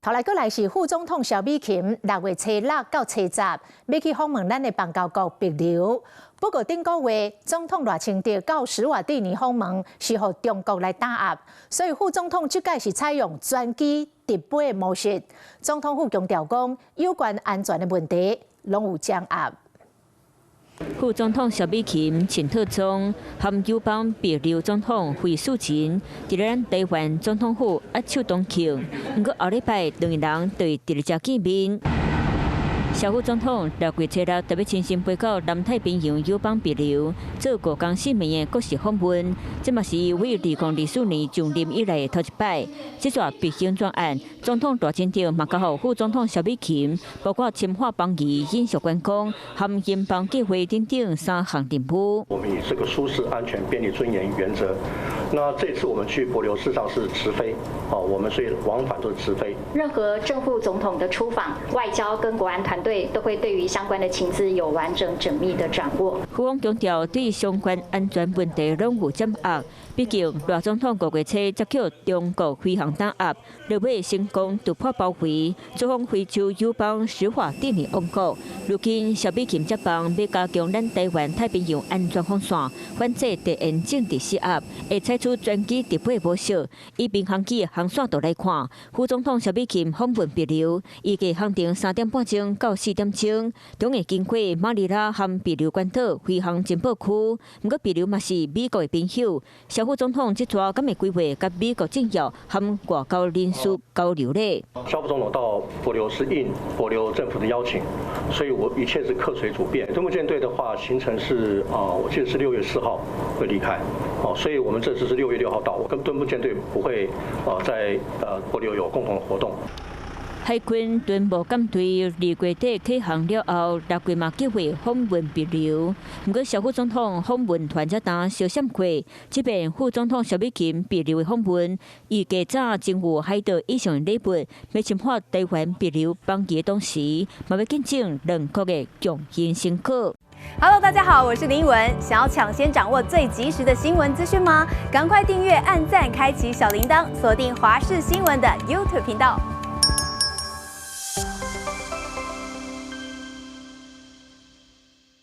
頭來閣來是副總統蕭美琴六月初六到初十欲去訪問咱的邦交國帛琉。不過頂個月總統賴清德到史瓦蒂尼訪問是予中國來打壓，所以副總統這擺是採用專機直飛的模式。總統府強調講，有關安全的問題攏有掌握。副總統蕭美琴穿套裝，含友邦帛琉總統惠恕仁，佇咧咱台灣總統府握手同慶。毋過後禮拜兩个人就會佇咧遮見面。蕭副總統六月初六特別親身飛到南太平洋友邦帛琉，做五工四暝的國事訪問。這嘛是伊為2024年上任以來的頭一擺。這逝必行專案，總統賴清德嘛交予副總統蕭美琴，包括深化邦誼、永續觀光、含營邦計畫等等三項任務。我們以這個舒適、安全、便利、尊嚴原則。那這次我們去帛琉，事實上是直飛，哦，我們所以往返都是直飛。任何正副總統的出訪，外交跟國安團隊都會對於相關的情資有完整縝密的掌握。副總強調，對相關安全問題攏有掌握。畢竟賴總統五月初才予中國飛航打壓，落尾成功突破包圍，造訪非洲友邦史華蒂尼王國。如今蕭美琴接棒，欲加強咱台灣太平洋安全防線，反制地緣政治施壓，會採取專機直飛模式。以民航機航線圖來看，副總統蕭美琴訪問帛琉，預計航程3點半鐘到4點鐘，中會經過馬尼拉和帛琉關島飛航情報區。毋過帛琉嘛是美國的朋友，蕭副總統這逝敢會規劃佮美國政要和外交人士交流咧？蕭副總統到帛琉是應帛琉政府的邀請，所以我一切是客隨主便。敦睦艦隊的話，行程是啊，我記得是6月4號會離開，哦，所以我們這次是6月6號到，我跟敦睦艦隊不會在帛琉有共同的活動。海軍敦睦艦隊2月底啟航了後，六月嘛計劃訪問帛琉。毋過蕭副總統訪問團才當相閃過，這擺副總統蕭美琴帛琉的訪問，預計早真有海盜以上的禮物，欲深化台灣帛琉邦誼的同時，嘛欲見證兩國的共榮成果。 Hello，大家好，我是林文。想要搶先掌握最及時的新聞資訊嗎？趕快訂閱、按讚、開啟小鈴鐺，鎖定華視新聞的 YouTube 頻道。